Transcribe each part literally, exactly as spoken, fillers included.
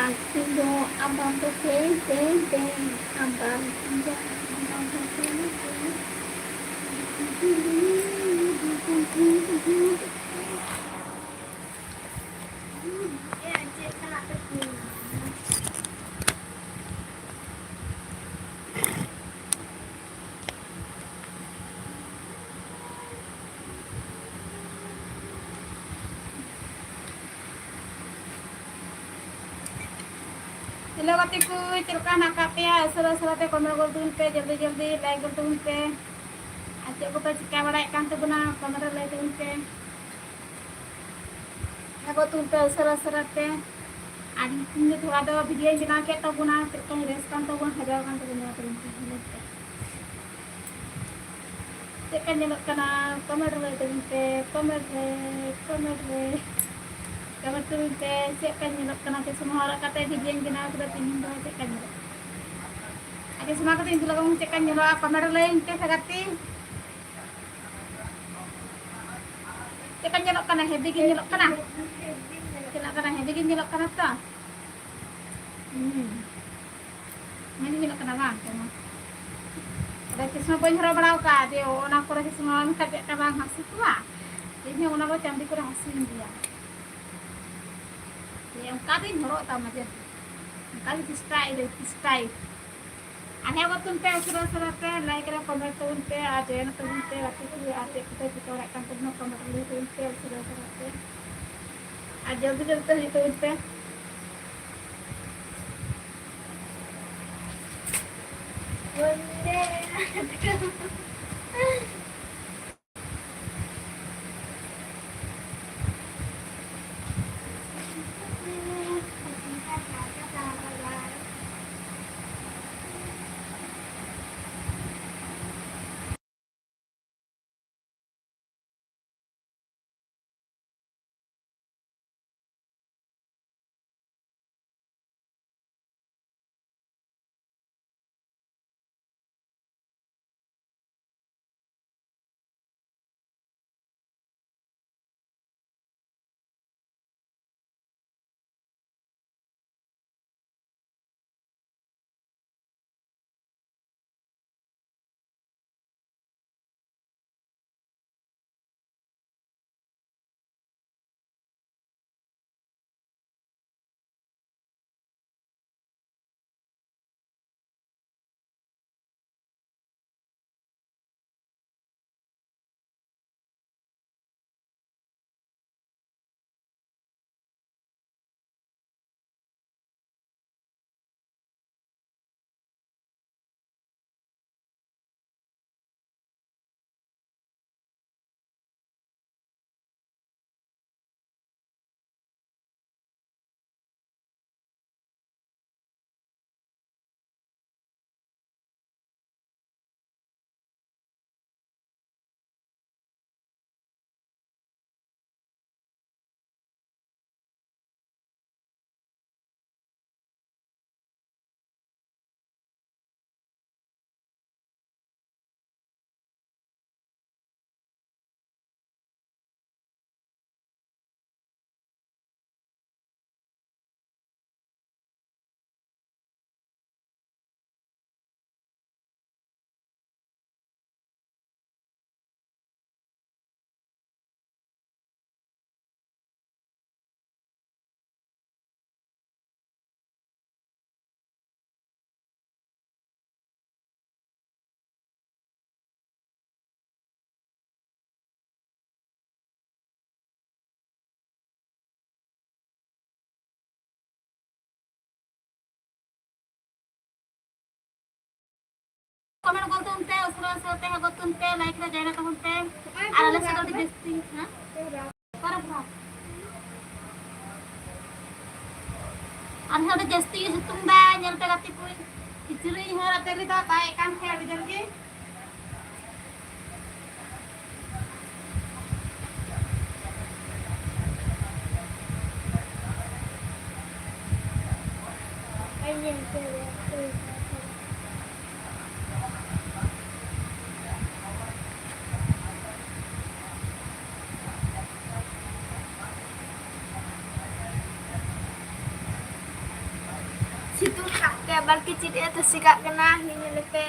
ᱤᱧ ᱫᱚ ᱟᱵᱟᱢ ᱫᱚ ᱛᱮᱧ ᱛᱮᱧ ᱛᱮᱧ, ᱟᱵᱟᱢ ᱤᱧ ᱫᱚ ᱟᱵᱟᱢ ᱫᱚ ᱛᱮᱧ ᱛᱮᱧ᱾ Hello ᱜᱟᱛᱮ ᱠᱚ, ᱪᱮᱫ ᱞᱮᱠᱟ ᱦᱮᱱᱟᱜ ᱟᱠᱟᱫ ᱯᱮᱭᱟ? ᱩᱥᱟᱹᱨᱟ ᱩᱥᱟᱹᱨᱟ ᱛᱮ comment ᱜᱚᱫ ᱛᱟᱵᱚᱱ ᱯᱮ, ᱡᱚᱞᱫᱤ ᱡᱚᱞᱫᱤ like ᱜᱚᱫ ᱛᱟᱵᱚᱱ ᱯᱮ᱾ ᱟᱨ ᱪᱮᱫ ᱠᱚᱯᱮ ᱪᱤᱠᱟ ᱵᱟᱲᱟᱭᱮᱫ ᱠᱟᱱ ᱛᱟᱵᱚᱱᱟ, comment ᱨᱮ ᱞᱟᱹᱭ ᱛᱟᱵᱚᱱ ᱯᱮ᱾ ᱦᱮᱸ ᱜᱚᱫ ᱛᱟᱵᱚᱱ ᱯᱮ ᱩᱥᱟᱹᱨᱟ ᱩᱥᱟᱹᱨᱟ ᱛᱮ᱾ ᱟᱨ ᱤᱧ ᱫᱚ ᱛᱷᱚᱲᱟ ᱫᱚ video ᱧ ᱵᱮᱱᱟᱣ ᱠᱮᱫ ᱛᱟᱵᱚᱱᱟ, ᱪᱮᱫ ᱞᱮᱠᱟᱧ ᱨᱮᱥ ᱠᱟᱱ ᱛᱟᱵᱚᱱᱟ, ᱥᱟᱡᱟᱣ ᱠᱟᱱ ᱛᱟᱵᱚᱱᱟ, ᱧᱮᱞ ᱯᱮ᱾ ᱪᱮᱫ ᱞᱮᱠᱟ ᱧᱮᱞᱚᱜ ᱠᱟᱱᱟ? Comment ᱨᱮ ᱞᱟᱹᱭ ᱛᱟᱵᱚᱱ ᱯᱮ, comment ᱨᱮ, comment ᱨᱮ᱾ Comment ᱛᱟᱵᱚᱱ ᱯᱮ, ᱪᱮᱫ ᱞᱮᱠᱟ ᱧᱮᱞᱚᱜ ᱠᱟᱱᱟ? ᱪᱚᱥᱢᱟ ᱦᱚᱨᱚᱜ ᱠᱟᱛᱮ video ᱧ ᱵᱮᱱᱟᱣ ᱠᱮᱫᱟ ᱛᱮᱦᱮᱧ ᱫᱚ, ᱪᱮᱫ ᱞᱮᱠᱟ ᱧᱮᱞᱚᱜ ᱠᱟᱱᱟ? ᱟᱨ ᱪᱚᱥᱢᱟ ᱠᱟᱛᱮ ᱤᱧ ᱫᱩᱲᱩᱵ ᱞᱮᱱᱠᱷᱟᱱ ᱪᱮᱫ ᱞᱮᱠᱟ ᱧᱮᱞᱚᱜᱼᱟ? Comment ᱨᱮ ᱞᱟᱹᱭᱟᱹᱧ ᱯᱮ ᱥᱮ ᱜᱟᱛᱮ᱾ ᱪᱮᱫ ᱞᱮᱠᱟ ᱧᱮᱞᱚᱜ ᱠᱟᱱᱟ? Heavy ᱜᱮ ᱧᱮᱞᱚᱜ ᱠᱟᱱᱟ? ᱪᱮᱫ ᱞᱮᱠᱟ? Heavy ᱜᱮ ᱧᱮᱞᱚᱜ ᱠᱟᱱᱟ ᱛᱚ? ᱦᱩᱸ᱾ ᱢᱚᱡᱽ ᱧᱮᱞᱚᱜ ᱠᱟᱱᱟ ᱵᱟᱝ? ᱛᱚ ᱢᱟ᱾ ᱟᱫᱚ ᱪᱚᱥᱢᱟ ᱵᱟᱹᱧ ᱦᱚᱨᱚᱜ ᱵᱟᱲᱟ ᱟᱠᱟᱫᱼᱟ, ᱡᱮ ᱚᱱᱟ ᱠᱚᱨᱮ ᱪᱚᱥᱢᱟ ᱵᱟᱝ ᱠᱷᱟᱡ ᱪᱮᱫ ᱞᱮᱠᱟ ᱵᱟᱝ ᱦᱟᱹᱥᱩ ᱠᱚᱣᱟ? ᱤᱧ ᱦᱚᱸ ᱚᱱᱟ ᱠᱚ ᱪᱟᱸᱫᱤ ᱠᱚᱨᱮ ᱦᱟᱹᱥᱩᱧ ᱜᱮᱭᱟ᱾ ᱡᱮ ᱚᱱᱠᱟ ᱫᱚᱧ ᱦᱚᱨᱚᱜ ᱮᱫᱟ ᱢᱟᱡᱷᱮ ᱢᱟᱡᱷᱮ᱾ ᱚᱱᱠᱟ ᱜᱮ ᱪᱮᱥᱴᱟᱭᱮᱫᱟᱹᱧ, ᱪᱮᱥᱴᱟᱭᱮᱫᱟᱹᱧ᱾ ᱟᱨ ᱦᱮᱸ ᱜᱚᱫ ᱛᱟᱵᱚᱱ ᱯᱮ ᱩᱥᱟᱹᱨᱟ ᱩᱥᱟᱹᱨᱟ ᱛᱮ, like ᱨᱮ comment ᱛᱟᱵᱚᱱ ᱯᱮ, ᱟᱨ join ᱛᱟᱵᱚᱱ ᱯᱮ ᱜᱟᱛᱮ ᱠᱚ, ᱟᱨ ᱪᱮᱫ ᱠᱚᱯᱮ ᱪᱤᱠᱟᱹ ᱵᱟᱲᱟᱭᱮᱫ ᱠᱟᱱ ᱛᱟᱵᱚᱱᱟ comment ᱨᱮ ᱞᱟᱹᱭ ᱛᱟᱵᱚᱱ ᱯᱮ ᱩᱥᱟᱹᱨᱟ ᱩᱥᱟᱹᱨᱟ ᱛᱮ᱾ ᱟᱨ ᱡᱚᱞᱫᱤ ᱡᱚᱞᱫᱤ ᱛᱮ ᱦᱤᱡᱩᱜ ᱛᱟᱵᱚᱱ ᱯᱮ᱾ ᱠᱚᱢᱮᱱᱴ ᱜᱚᱫ ᱛᱟᱵᱚᱱ ᱯᱮ, ᱩᱥᱟᱹᱨᱟ ᱩᱥᱟᱹᱨᱟ ᱛᱮ ᱦᱟᱸᱜ ᱜᱚᱫ ᱛᱟᱵᱚᱱ ᱯᱮ, ᱞᱟᱭᱤᱠ ᱨᱮ ᱡᱚᱭᱮᱱ ᱛᱟᱵᱚᱱ ᱯᱮ᱾ ᱟᱨ ᱟᱞᱮ ᱥᱮᱫ ᱫᱚ ᱟᱹᱰᱤ ᱡᱟᱹᱥᱛᱤ, ᱦᱮᱸ? ᱚᱠᱟᱨᱮ ᱵᱷᱚᱨᱟᱣ? ᱟᱨ ᱦᱟᱸᱜ ᱟᱹᱰᱤ ᱡᱟᱹᱥᱛᱤ ᱜᱮ ᱥᱤᱛᱩᱝ ᱫᱟᱭ, ᱧᱮᱞ ᱯᱮ ᱜᱟᱛᱮ ᱠᱚ, ᱠᱤᱪᱨᱤᱡ ᱦᱚᱸ ᱨᱟᱛᱮ ᱨᱮ ᱫᱟᱜ ᱮᱫ ᱠᱟᱱ ᱠᱷᱟᱡ ᱟᱹᱰᱤ ᱡᱳᱨ ᱜᱮ᱾ ᱥᱤᱛᱩᱝ ᱠᱟᱜ ᱛᱮ ᱟᱵᱟᱨ ᱠᱤᱪᱨᱤᱡ ᱮ ᱛᱟᱥᱮ ᱠᱟᱜ ᱠᱟᱱᱟ, ᱧᱮᱞ ᱯᱮ᱾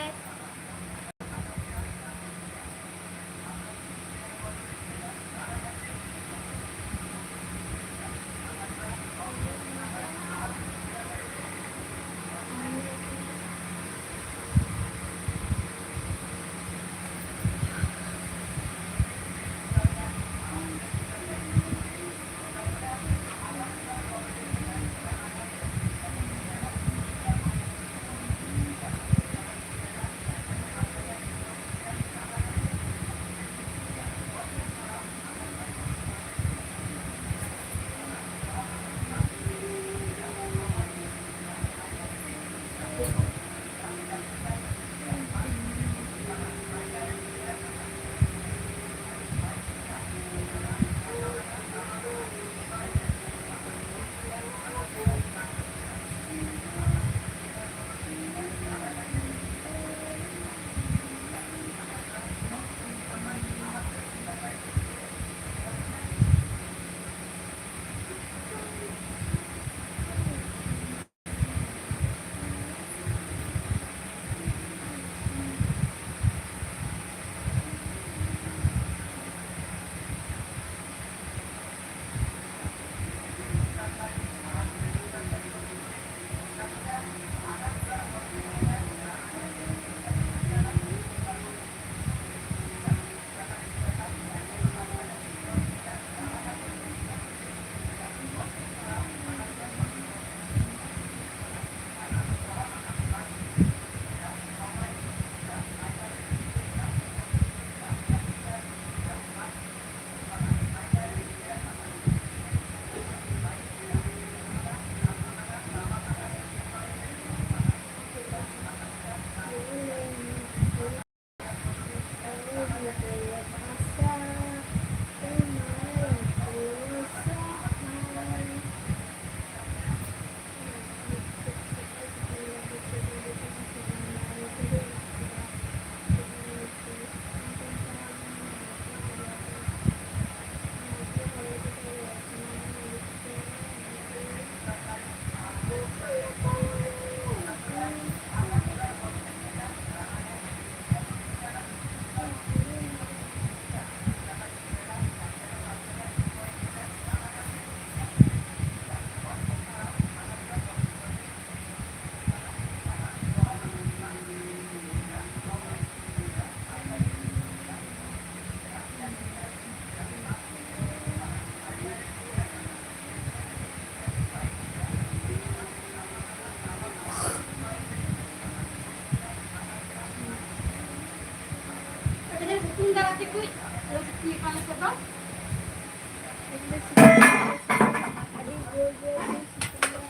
ᱟᱹᱰᱤ ᱡᱳᱨ ᱡᱳᱨ ᱜᱮ ᱥᱤᱛᱩᱝ ᱫᱟ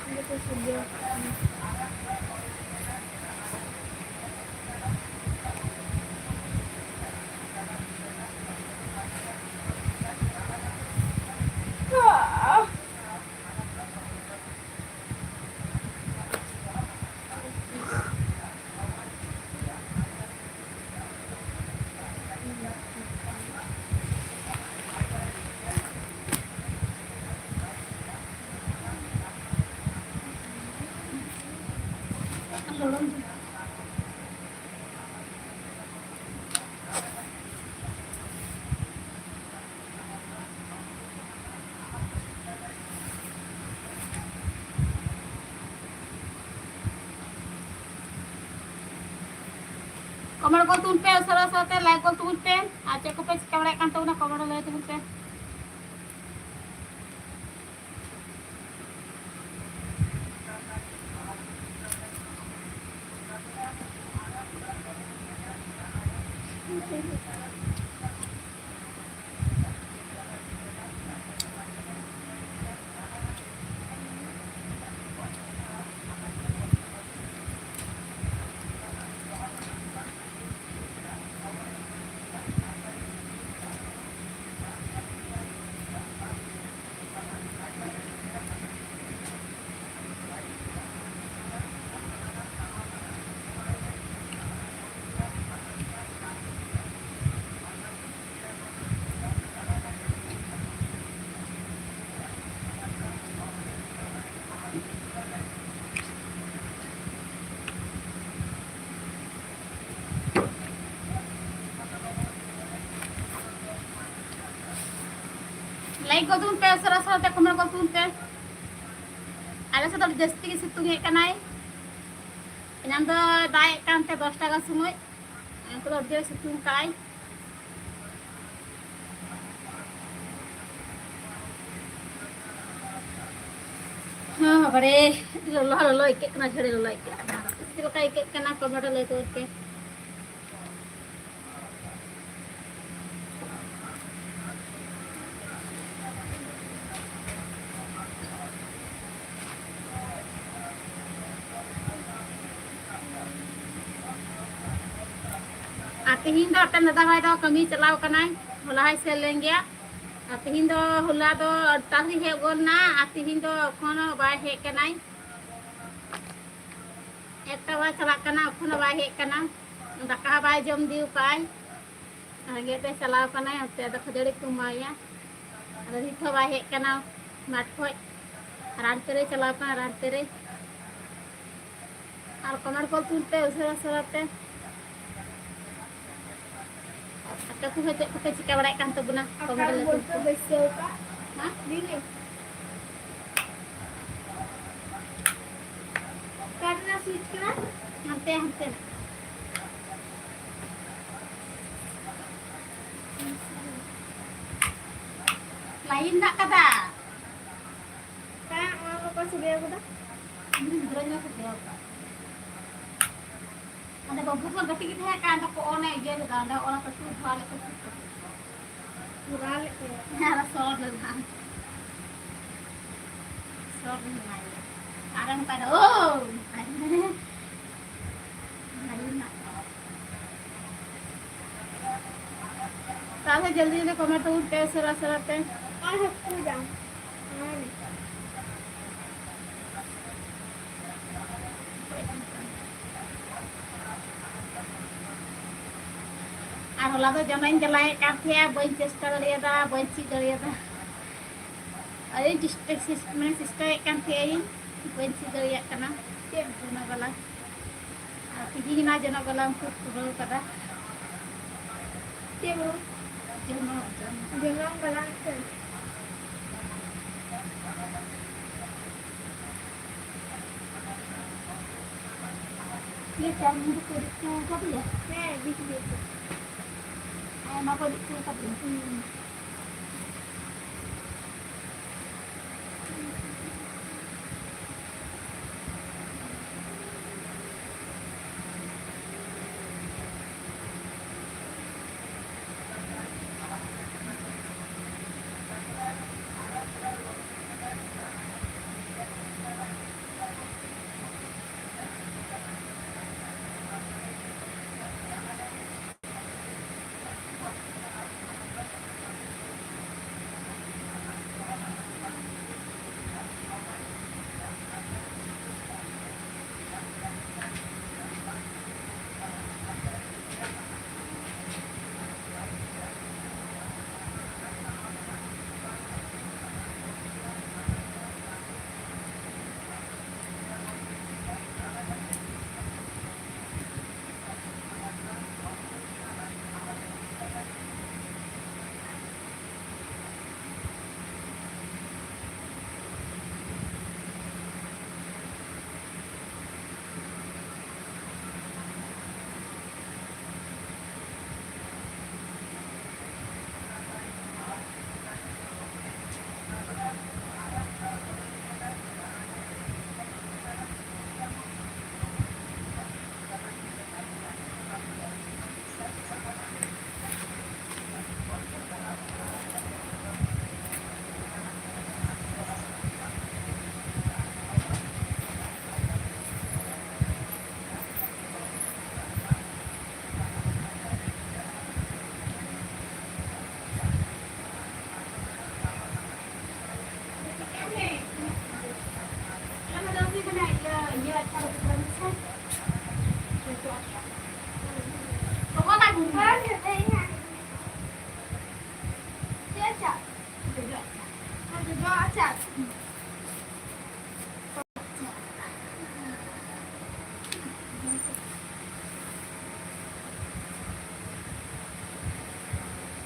ᱟᱞᱮ ᱥᱮᱫ ᱫᱚ᱾ ᱠᱚᱢᱮᱱᱴ ᱜᱚᱫ ᱛᱟᱵᱚᱱ ᱯᱮ, ᱩᱥᱟᱹᱨᱟ ᱩᱥᱟᱹᱨᱟ ᱛᱮ ᱞᱟᱭᱤᱠ ᱜᱚᱫ ᱛᱟᱵᱚᱱ ᱯᱮ᱾ ᱟᱨ ᱪᱮᱫ ᱠᱚᱯᱮ ᱪᱤᱠᱟᱹ ᱵᱟᱲᱟᱭᱮᱫ ᱠᱟᱱ ᱛᱟᱵᱚᱱᱟ, ᱠᱚᱢᱮᱱᱴ ᱨᱮ ᱞᱟᱹᱭ ᱛᱟᱵᱚᱱ ᱯᱮ᱾ ᱞᱟᱭᱤᱠ ᱜᱚᱫ ᱛᱟᱵᱚᱱ ᱯᱮ, ᱩᱥᱟᱹᱨᱟ ᱩᱥᱟᱹᱨᱟ ᱛᱮ ᱠᱚᱢᱮᱱᱴ ᱜᱚᱫ ᱛᱟᱵᱚᱱ ᱯᱮ᱾ ᱟᱞᱮ ᱥᱮᱫ ᱫᱚ ᱟᱹᱰᱤ ᱡᱟᱹᱥᱛᱤ ᱜᱮ ᱥᱤᱛᱩᱝ ᱮᱫ ᱠᱟᱱᱟᱭ᱾ ᱮᱱᱟᱝ ᱫᱚ ᱫᱟᱜ ᱮᱫ ᱠᱟᱱ ᱛᱮ ᱫᱚᱥ ᱴᱟ ᱜᱟᱱ ᱥᱚᱢᱚᱭ, ᱮᱱᱠᱷᱟᱱ ᱫᱚ ᱟᱹᱰᱤ ᱡᱳᱨᱮ ᱥᱤᱛᱩᱝ ᱠᱟᱜᱼᱟᱭ᱾ ᱦᱮᱸ, ᱵᱟᱵᱟᱨᱮ, ᱟᱹᱰᱤ ᱞᱚᱞᱚ ᱞᱚᱞᱚ ᱟᱹᱭᱠᱟᱹᱜ ᱠᱟᱱᱟ, ᱡᱷᱟᱹᱲᱮ ᱞᱚᱞᱚ ᱟᱹᱭᱠᱟᱹᱜ ᱠᱟᱱᱟ᱾ ᱪᱮᱫ ᱞᱮᱠᱟ ᱟᱹᱭᱠᱟᱹᱜ ᱠᱟᱱᱟ, comment ᱨᱮ ᱞᱟᱹᱭ ᱛᱟᱵᱚᱱ ᱯᱮ᱾ ᱟᱨ ᱛᱤᱦᱤᱧ ᱫᱚ ᱢᱤᱫᱴᱮᱱ ᱫᱟᱫᱟ ᱵᱷᱟᱭ ᱫᱚ ᱠᱟᱹᱢᱤ ᱪᱟᱞᱟᱣ ᱠᱟᱱᱟᱭ, ᱦᱚᱞᱟ ᱦᱚᱸᱭ ᱥᱮᱱ ᱞᱮᱱ ᱜᱮᱭᱟ᱾ ᱟᱨ ᱛᱤᱦᱤᱧ ᱫᱚ, ᱦᱚᱞᱟ ᱫᱚ ᱛᱟᱥ ᱨᱮ ᱦᱮᱡ ᱜᱚᱫ ᱮᱱᱟ, ᱟᱨ ᱛᱤᱦᱤᱧ ᱫᱚ ᱮᱠᱷᱚᱱᱳ ᱵᱟᱭ ᱦᱮᱡ ᱠᱟᱱᱟᱭ᱾ ᱮᱠᱴᱟ ᱵᱟᱭ ᱪᱟᱞᱟᱜ ᱠᱟᱱᱟ, ᱮᱠᱷᱚᱱᱳ ᱵᱟᱭ ᱦᱮᱡ ᱠᱟᱱᱟ᱾ ᱫᱟᱠᱟ ᱦᱚᱸ ᱵᱟᱭ ᱡᱚᱢ ᱤᱫᱤ ᱟᱠᱟᱫᱼᱟᱭ᱾ ᱨᱮᱸᱜᱮᱡ ᱛᱮ ᱪᱟᱞᱟᱣ ᱠᱟᱱᱟᱭ, ᱚᱱᱛᱮ ᱟᱫᱚ ᱠᱷᱟᱹᱡᱟᱹᱲᱤ ᱠᱚ ᱮᱢᱟᱭᱟ᱾ ᱟᱫᱚ ᱱᱤᱛ ᱦᱚᱸ ᱵᱟᱭ ᱦᱮᱡ ᱠᱟᱱᱟ ᱢᱟᱴᱷ ᱠᱷᱚᱡ᱾ ᱨᱟᱱ ᱯᱮᱨᱮ ᱪᱟᱞᱟᱣ ᱠᱟᱱᱟ, ᱨᱟᱱ ᱯᱮᱨᱮ᱾ ᱟᱨ comment ᱠᱚ ᱛᱩᱞ ᱯᱮ ᱩᱥᱟᱹᱨᱟ ᱩᱥᱟᱹᱨᱟ ᱛᱮ᱾ ᱟᱯᱮ ᱠᱚᱦᱚᱸ ᱪᱮᱫ ᱠᱚᱯᱮ ᱪᱤᱠᱟᱹ ᱵᱟᱲᱟᱭᱮᱫ ᱠᱟᱱ ᱛᱟᱵᱚᱱᱟ? Comment ᱨᱮ ᱞᱟᱹᱭ ᱛᱟᱵᱚᱱ ᱯᱮ᱾ ᱵᱟᱹᱭᱥᱟᱹᱣ ᱠᱟᱜ᱾ ᱦᱮᱸ? ᱵᱤᱞᱤ᱾ ᱚᱠᱟ ᱨᱮᱱᱟᱜ switch ᱠᱟᱱᱟ? ᱦᱟᱱᱛᱮ, ᱦᱟᱱᱛᱮ ᱱᱟᱜ᱾ line ᱢᱮᱱᱟᱜ ᱠᱟᱫᱟ᱾ ᱦᱮᱸ, ᱚᱱᱟ ᱫᱚ ᱚᱠᱚᱭ ᱥᱟᱹᱜᱟᱹᱭ ᱠᱟᱫᱟ? ᱤᱧ ᱜᱤᱫᱽᱨᱟᱹ ᱧᱮᱞ ᱥᱟᱹᱜᱟᱹᱭ ᱠᱟᱫᱟ᱾ ᱟᱫᱚ ᱵᱟᱹᱵᱩ ᱠᱚ ᱜᱟᱛᱮ ᱜᱮ ᱛᱟᱦᱮᱸ ᱠᱟᱱ ᱫᱚᱠᱚ, ᱚᱱᱮ ᱤᱭᱟᱹ ᱞᱮᱫᱟ, ᱚᱸᱰᱮ ᱚᱱᱟ ᱠᱚ ᱥᱩᱨ ᱫᱷᱟᱨᱮ ᱠᱚ ᱥᱩᱨ ᱠᱚ᱾ ᱵᱷᱚᱨᱟᱣ ᱞᱮᱫ ᱛᱟᱭᱟ᱾ ᱟᱨ ᱥᱚᱨ ᱞᱮᱱᱟ᱾ ᱥᱚᱨ ᱞᱮᱱᱟ᱾ ᱟᱨ ᱚᱱᱠᱟ ᱫᱚ, ᱳ! ᱛᱟᱦᱞᱮ ᱡᱚᱞᱫᱤ ᱡᱚᱞᱫᱤ comment ᱛᱟᱵᱚᱱ ᱯᱮ, ᱩᱥᱟᱹᱨᱟ ᱩᱥᱟᱹᱨᱟ ᱛᱮ᱾ ᱟᱨ ᱦᱟᱹᱠᱩ ᱡᱟᱝ᱾ ᱟᱨ ᱟᱨ ᱦᱚᱞᱟ ᱫᱚ ᱡᱚᱱᱚᱜ ᱤᱧ ᱜᱟᱞᱟᱝ ᱮᱫ ᱠᱟᱱ ᱛᱟᱦᱮᱸᱜᱼᱟ, ᱵᱟᱹᱧ ᱪᱮᱥᱴᱟ ᱫᱟᱲᱮᱭᱟᱫᱟ, ᱵᱟᱹᱧ ᱪᱮᱫ ᱫᱟᱲᱮᱭᱟᱫᱟ᱾ ᱟᱹᱰᱤ ᱪᱮᱥᱴᱟ, ᱪᱮᱥ-, ᱢᱟᱱᱮ ᱪᱮᱥᱴᱟᱭᱮᱫ ᱠᱟᱱ ᱛᱟᱦᱮᱸᱜ ᱤᱧ, ᱵᱟᱹᱧ ᱪᱮᱫ ᱫᱟᱲᱮᱭᱟᱜ ᱠᱟᱱᱟ᱾ ᱪᱮᱫ? ᱡᱚᱱᱚᱜ ᱜᱟᱞᱟᱝ᱾ ᱟᱨ ᱛᱮᱦᱮᱧ ᱚᱱᱟ ᱡᱚᱱᱚᱜ ᱜᱟᱞᱟᱝ ᱠᱚ ᱯᱩᱨᱟᱹᱣ ᱠᱟᱫᱟ᱾ ᱪᱮᱫ ᱦᱚᱸ? ᱡᱚᱱᱚᱜ, ᱡᱚᱱᱚᱜ᱾ ᱡᱚᱱᱚᱜ ᱜᱟᱞᱟᱝ ᱥᱮ? ᱤᱭᱟᱹ ᱪᱟᱨ ᱢᱩᱸᱰᱩ ᱠᱚ ᱤᱫᱤ ᱦᱚᱴᱚ ᱠᱟᱫᱮᱭᱟ? ᱦᱮᱸ, ᱤᱫᱤ ᱠᱮᱫᱮᱭᱟ ᱠᱚ᱾ ᱟᱭᱢᱟ ᱠᱚ ᱤᱫᱤ ᱦᱚᱴᱚ ᱠᱟᱫᱮᱭᱟ᱾ ᱦᱩᱸ᱾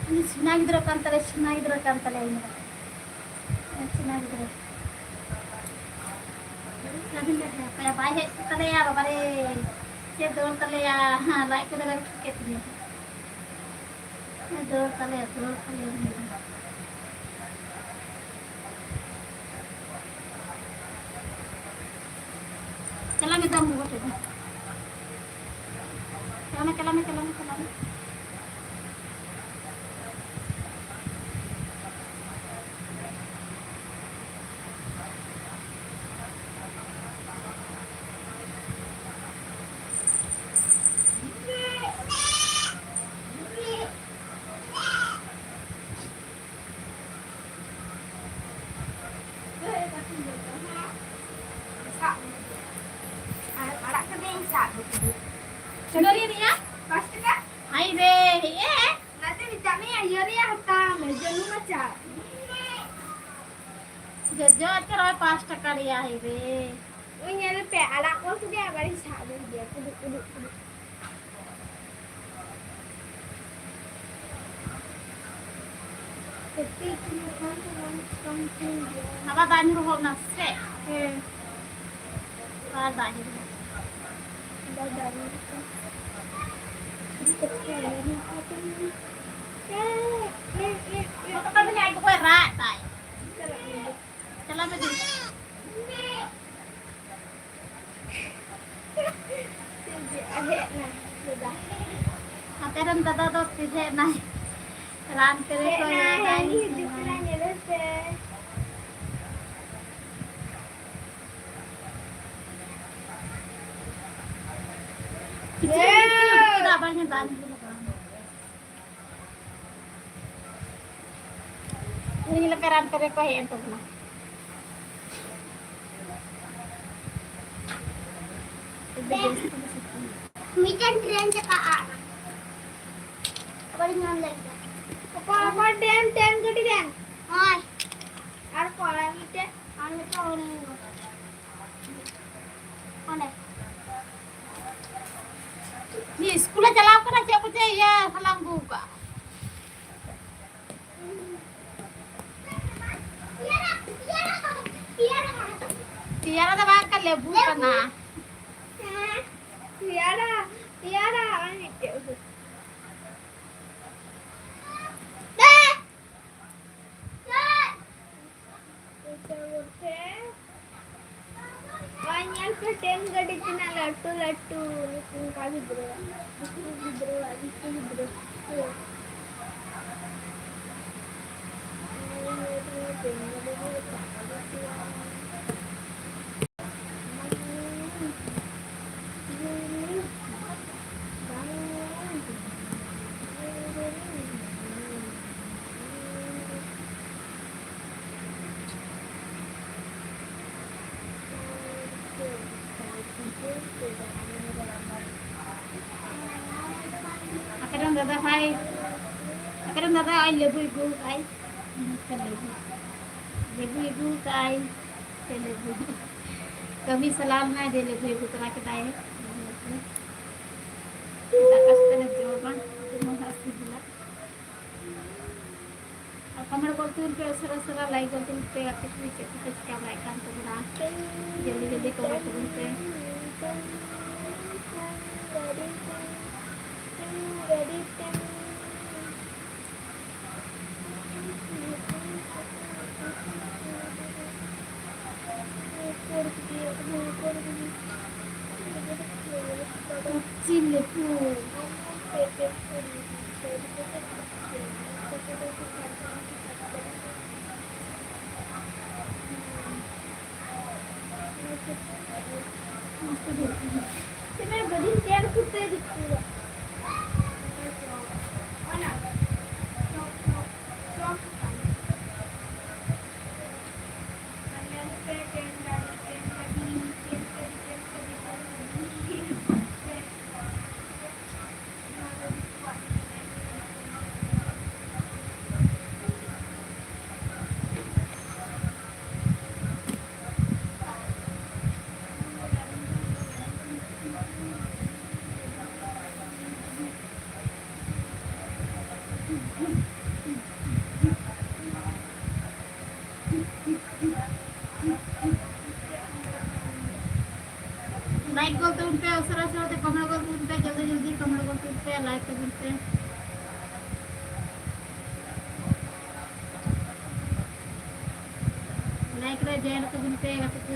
ᱩᱱᱤ ᱥᱮᱬᱟ ᱜᱤᱫᱽᱨᱟᱹ ᱠᱟᱱ ᱛᱟᱞᱮᱭᱟ, ᱥᱮᱬᱟ ᱜᱤᱫᱽᱨᱟᱹ ᱠᱟᱱ ᱛᱟᱞᱮᱭᱟ ᱩᱱᱤ ᱫᱚ᱾ ᱥᱮᱬᱟ ᱜᱤᱫᱽᱨᱟᱹ᱾ ᱥᱟᱹᱫᱷᱤᱱ ᱜᱮ ᱛᱟᱦᱮᱸ ᱠᱟᱱᱟ, ᱵᱟᱭ ᱦᱮᱡ ᱠᱟᱱ ᱛᱟᱞᱮᱭᱟ ᱵᱟᱵᱟ ᱨᱮ᱾ ᱪᱮᱫ ᱫᱚᱨ ᱛᱟᱞᱮᱭᱟ? ᱦᱮᱸ, ᱞᱟᱡ ᱠᱚᱫᱚ ᱞᱮ ᱠᱮᱫ ᱜᱮᱭᱟ᱾ ᱫᱚᱨ ᱛᱟᱞᱮᱭᱟ, ᱫᱚᱨ ᱛᱟᱞᱮᱭᱟ᱾ ᱪᱟᱞᱟᱜ ᱢᱮ, ᱫᱟᱢ ᱜᱚᱜᱚ ᱴᱷᱮᱱ᱾ ᱪᱟᱞᱟᱜ ᱢᱮ, ᱪᱟᱞᱟᱜ ᱢᱮ, ᱪᱟᱞᱟᱜ ᱢᱮ, ᱪᱟᱞᱟᱜ ᱢᱮ᱾ ᱟᱨ ᱟᱲᱟᱜ ᱠᱟᱛᱮ ᱤᱧ ᱥᱟᱵ ᱟᱹᱜᱩ ᱠᱮᱫᱟ᱾ ᱛᱤᱱᱟᱹᱜ ᱨᱮᱭᱟᱜ? ᱯᱟᱸᱪ ᱴᱟᱠᱟ᱾ ᱦᱟᱭ ᱨᱮ, ᱦᱮᱡ ᱮ᱾ ᱚᱱᱟᱛᱮ ᱢᱮᱛᱟᱜ ᱢᱮᱭᱟ, ᱤᱭᱟᱹ ᱨᱮᱭᱟᱜ ᱦᱟᱛᱟᱣ ᱢᱮ, ᱡᱟᱹᱱᱩᱢ ᱟᱪᱟᱨ᱾ ᱡᱚᱡᱚ ᱟᱪᱟᱨ ᱦᱚᱸ ᱯᱟᱸᱪ ᱴᱟᱠᱟ ᱨᱮᱭᱟᱜ, ᱦᱟᱭ ᱨᱮ᱾ ᱳᱭ ᱧᱮᱞ ᱯᱮ, ᱟᱲᱟᱜ ᱠᱚ ᱥᱩᱫᱷᱩ ᱟᱵᱟᱨᱤᱧ ᱥᱟᱵ ᱟᱹᱜᱩ ᱠᱮᱫᱟ, ᱠᱩᱫᱩ, ᱠᱩᱫᱩ, ᱠᱩᱫᱩ᱾ ᱟᱵᱟᱨ ᱫᱟᱜ ᱧᱩᱨᱩ ᱦᱚᱫ ᱱᱟ ᱥᱮ? ᱦᱮᱸ᱾ ᱟᱵᱟᱨ ᱫᱟᱜ ᱧᱩᱨᱩ ᱦᱚᱫ ᱱᱟ᱾ ᱟᱵᱟᱨ ᱫᱟᱜ ᱧᱩᱨᱩ ᱦᱚᱫ ᱱᱟ᱾ ᱟᱡ ᱫᱚᱠᱚᱭ ᱨᱟᱜ ᱫᱟᱭ᱾ ᱪᱟᱞᱟᱜ ᱢᱮ ᱫᱩ᱾ ᱦᱮᱡ ᱱᱟ ᱫᱟᱫᱟ᱾ ᱟᱯᱮ ᱨᱮᱱ ᱫᱟᱫᱟ ᱫᱚ ᱛᱤᱨᱮ ᱦᱮᱡ ᱱᱟᱭ? ᱨᱟᱱ ᱛᱮᱨᱮ ᱦᱮᱡ ᱠᱷᱚᱱ ᱱᱟᱭ, ᱦᱮᱡ ᱱᱟᱭ᱾ ᱦᱤᱡᱩᱜ ᱠᱟᱱᱟ, ᱧᱮᱞᱮ ᱯᱮ᱾ ᱠᱤᱪᱨᱤᱡ ᱞᱮ ᱩᱰᱩᱠ ᱠᱮᱫᱟ, ᱟᱵᱟᱨ ᱧᱮᱞ ᱫᱟᱜ ᱧᱩᱨᱩ ᱞᱟᱜᱟᱣ ᱮᱱᱟ᱾ ᱩᱱᱤ ᱞᱮᱠᱟ ᱨᱟᱱ ᱯᱮᱨᱮ ᱠᱚ ᱦᱮᱡ ᱮᱱ ᱛᱟᱵᱚᱱᱟ᱾ ᱢᱤᱫᱴᱮᱱ ᱴᱨᱮᱱ ᱪᱟᱞᱟᱜᱼᱟ᱾ ᱟᱵᱟᱨ ᱧᱟᱢ ᱞᱮᱱ ᱜᱮ᱾ ᱚᱠᱚᱭ, ᱚᱠᱚᱭ ᱴᱨᱮᱱ, ᱴᱨᱮᱱ ᱜᱟᱹᱰᱤ ᱨᱮᱱ? ᱦᱳᱭ᱾ ᱟᱨ ᱚᱠᱚᱭ ᱢᱤᱫᱴᱮᱱ? ᱟᱨ ᱢᱤᱫᱴᱮᱱ ᱚᱸᱰᱮ᱾ ᱚᱸᱰᱮ᱾ ᱩᱱᱤ ᱤᱥᱠᱩᱞᱮ ᱪᱟᱞᱟᱣ ᱠᱟᱱᱟ, ᱪᱮᱫ ᱠᱚᱪᱚ ᱤᱭᱟᱹ ᱦᱟᱞᱟᱝ ᱟᱹᱜᱩ ᱠᱟᱜᱼᱟ᱾ ᱯᱮᱭᱟᱨᱟ ᱫᱚ ᱵᱟᱝ ᱠᱟᱱᱟ, ᱞᱮᱵᱩ ᱠᱟᱱᱟ᱾ ᱯᱮᱭᱟᱨᱟ, ᱯᱮᱭᱟᱨᱟ, ᱟᱨ ᱢᱤᱫᱴᱮᱡ ᱩᱰᱩᱠ᱾ ᱟᱨ ᱧᱮᱞ ᱯᱮ, ᱴᱨᱮᱱ ᱜᱟᱹᱰᱤ ᱛᱤᱱᱟᱹᱜ ᱞᱟᱹᱴᱩ ᱞᱟᱹᱴᱩ, ᱱᱚᱝᱠᱟ ᱜᱤᱫᱽᱨᱟᱹ, ᱫᱤᱠᱩ ᱜᱤᱫᱽᱨᱟᱹ, ᱫᱤᱠᱩ ᱜᱤᱫᱽᱨᱟᱹ᱾ ᱟᱠᱟᱨᱮᱢ ᱫᱟᱫᱟ ᱦᱟᱭ? ᱟᱠᱟᱨᱮᱢ ᱫᱟᱫᱟ? ᱟᱭ ᱞᱮᱵᱩᱭ ᱟᱹᱜᱩ ᱠᱟᱜᱼᱟᱭ᱾ ᱞᱮᱵᱩ, ᱞᱮᱵᱩᱭ ᱟᱹᱜᱩ ᱠᱟᱜᱼᱟᱭ᱾ ᱥᱮ ᱞᱮᱵᱩ᱾ ᱠᱟᱹᱢᱤ ᱪᱟᱞᱟᱣ ᱞᱮᱱᱟᱭ, ᱫᱮ ᱞᱮᱵᱩᱭ ᱟᱹᱜᱩ ᱛᱚᱨᱟ ᱠᱮᱫᱟᱭ᱾ ᱫᱟᱠᱟ ᱥᱟᱛᱮ ᱞᱮ ᱡᱚᱢᱟ, ᱡᱮᱢᱚᱱ ᱦᱟᱸᱜ ᱥᱤᱵᱤᱞᱟ᱾ ᱟᱨ comment ᱜᱚᱞᱛᱤ ᱯᱮ, ᱩᱥᱟᱹᱨᱟ ᱩᱥᱟᱹᱨᱟ like ᱜᱚᱞᱛᱤ ᱯᱮ, ᱟᱯᱮ ᱠᱚ ᱪᱮᱫ ᱠᱚᱯᱮ ᱪᱤᱠᱟ ᱵᱟᱲᱟᱭᱮᱫ ᱠᱟᱱ ᱛᱟᱵᱚᱱᱟ? ᱡᱚᱞᱫᱤ ᱡᱚᱞᱫᱤ comment ᱛᱟᱵᱚᱱ ᱯᱮ᱾ ᱪᱤᱞᱤ ᱠᱚ? ᱞᱟᱭᱤᱠ ᱨᱮ ᱡᱚᱭᱮᱱ ᱛᱟᱵᱚᱱ ᱯᱮ ᱜᱟᱛᱮ ᱠᱚ᱾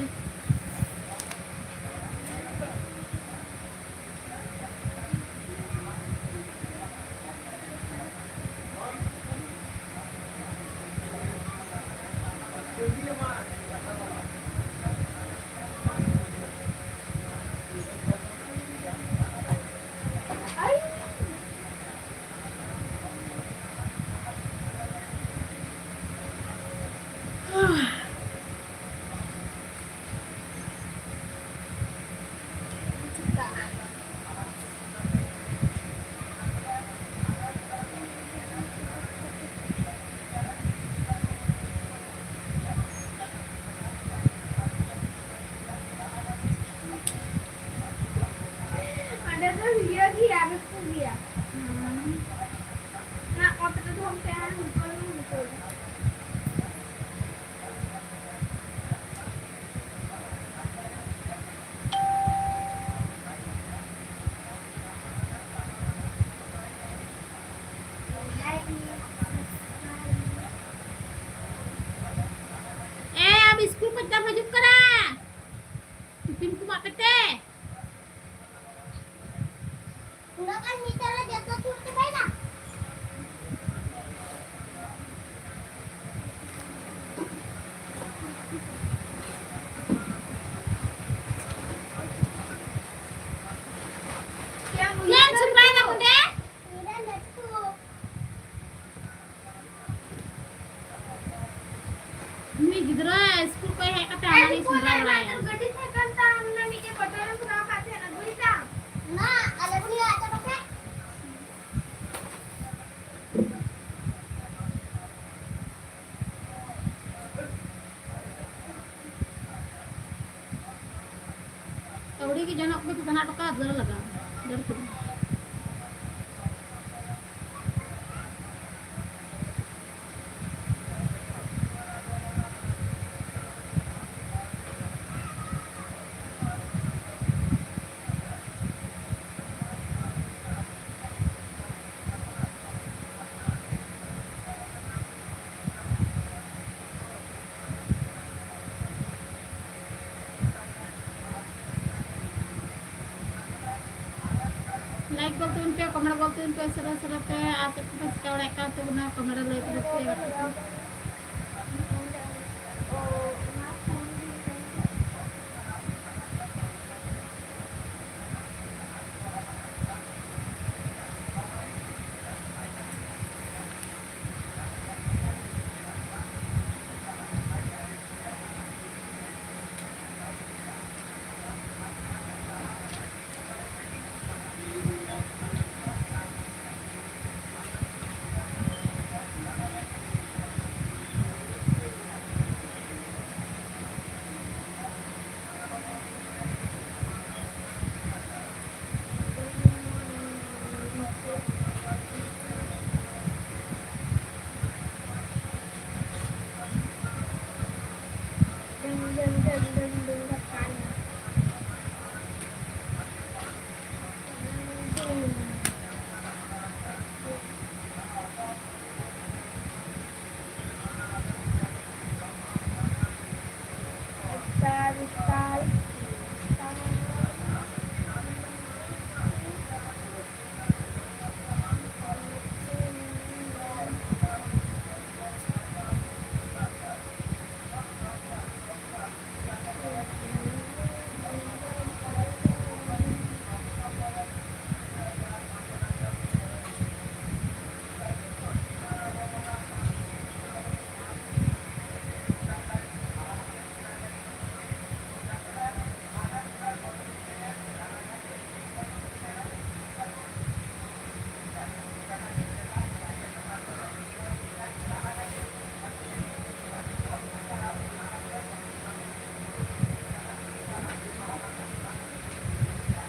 ᱚᱸᱰᱮ ᱫᱚ ᱤᱭᱟᱹ ᱜᱮᱭᱟ, ᱨᱟᱹᱥᱠᱟᱹ ᱜᱮᱭᱟ᱾ ᱦᱩᱸ᱾ ᱚᱱᱟ ᱚᱛ ᱨᱮ ᱫᱚᱦᱚ ᱠᱟᱛᱮ ᱟᱨ ᱦᱚᱸ ᱵᱚᱞᱚᱱ ᱦᱚᱪᱚᱭᱟ᱾ ᱮ, ᱟᱢ ᱥᱠᱩᱞ ᱠᱷᱚᱱ ᱪᱟᱢ ᱦᱤᱡᱩᱜ ᱠᱟᱱᱟ? ᱴᱤᱯᱷᱤᱱ ᱠᱚ ᱮᱢᱟᱜ ᱯᱮᱛᱮ᱾ ᱩᱱᱟᱹᱜ ᱜᱟᱱ ᱢᱤᱫ ᱫᱷᱟᱣ ᱨᱮ ᱡᱚᱛᱚ ᱛᱩᱫ ᱪᱟᱵᱟᱭᱮᱱᱟ? ᱪᱮᱫ ᱮᱢ ᱪᱤᱠᱟᱹᱭᱮᱫᱟ ᱚᱸᱰᱮ? ᱤᱧ ᱫᱚ ᱞᱟᱹᱴᱩ᱾ ᱩᱱᱤ ᱜᱤᱫᱽᱨᱟᱹ ᱥᱠᱩᱞ ᱠᱷᱚᱱ ᱦᱮᱡ ᱠᱟᱛᱮ ᱦᱟᱱᱟ ᱱᱤᱭᱟᱹ ᱥᱮᱸᱫᱽᱨᱟ ᱵᱟᱲᱟᱭᱟ᱾ ᱜᱟᱹᱰᱤ ᱛᱟᱦᱮᱸ ᱠᱟᱱ ᱛᱟᱢ, ᱚᱱᱟ ᱢᱤᱫᱴᱮᱡ ᱵᱚᱛᱚᱞ ᱮᱢ ᱵᱷᱚᱨᱟᱣ ᱠᱟᱜ ᱛᱟᱦᱮᱸᱱ, ᱟᱹᱜᱩᱭ ᱛᱟᱢ᱾ ᱢᱟ, ᱟᱞᱮ ᱵᱚᱱ ᱞᱟᱜ ᱪᱟᱵᱟ ᱠᱮᱫ᱾ ᱟᱹᱣᱲᱤ ᱜᱮ ᱡᱚᱱᱚᱜ ᱠᱚ ᱛᱟᱱᱟ ᱴᱚᱠᱟ ᱫᱟᱹᱲ ᱞᱟᱜᱟ, ᱫᱟᱹᱲ ᱠᱮᱫᱟ᱾ ᱛᱟᱵᱚᱱ ᱯᱮ, ᱠᱚᱢᱮᱱᱴ ᱜᱚᱫ ᱛᱟᱵᱚᱱ ᱯᱮ ᱩᱥᱟᱹᱨᱟ ᱩᱥᱟᱹᱨᱟ ᱛᱮ᱾ ᱟᱨ ᱪᱮᱫ ᱠᱚᱯᱮ ᱪᱤᱠᱟᱹ ᱵᱟᱲᱟᱭᱮᱫ ᱠᱟᱱ ᱛᱟᱵᱚᱱᱟ, ᱠᱚᱢᱮᱱᱴ ᱨᱮ ᱞᱟᱹᱭ ᱛᱟᱵᱚᱱ ᱯᱮ᱾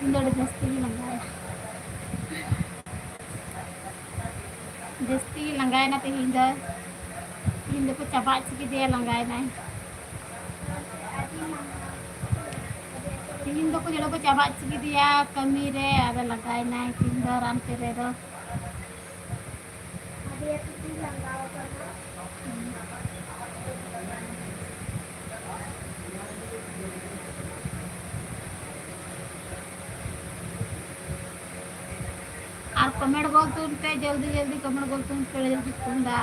ᱤᱧ ᱫᱚ ᱟᱹᱰᱤ ᱡᱟᱹᱥᱛᱤ ᱜᱮ ᱞᱟᱸᱜᱟᱭᱟ᱾ ᱡᱟᱹᱥᱛᱤ ᱜᱮ ᱞᱟᱸᱜᱟᱭᱮᱱᱟ ᱛᱮᱦᱮᱧ ᱫᱚ᱾ ᱛᱮᱦᱮᱧ ᱫᱚᱠᱚ ᱪᱟᱵᱟ ᱦᱚᱪᱚ ᱠᱮᱫᱮᱭᱟ, ᱞᱟᱸᱜᱟᱭᱮᱱᱟᱭ᱾ ᱛᱮᱦᱮᱧ ᱫᱚᱠᱚ ᱡᱚᱛᱚ ᱠᱚ ᱪᱟᱵᱟ ᱦᱚᱪᱚ ᱠᱮᱫᱮᱭᱟ ᱠᱟᱹᱢᱤ ᱨᱮ, ᱟᱫᱚ ᱞᱟᱸᱜᱟᱭᱮᱱᱟᱭ ᱛᱮᱦᱮᱧ ᱫᱚ ᱨᱟᱱ ᱛᱮ ᱨᱮᱫᱚ᱾ कमेंट बोल तुम पे, जल्दी जल्दी कमेंट बोल तुम पे, जल्दी तुम दा।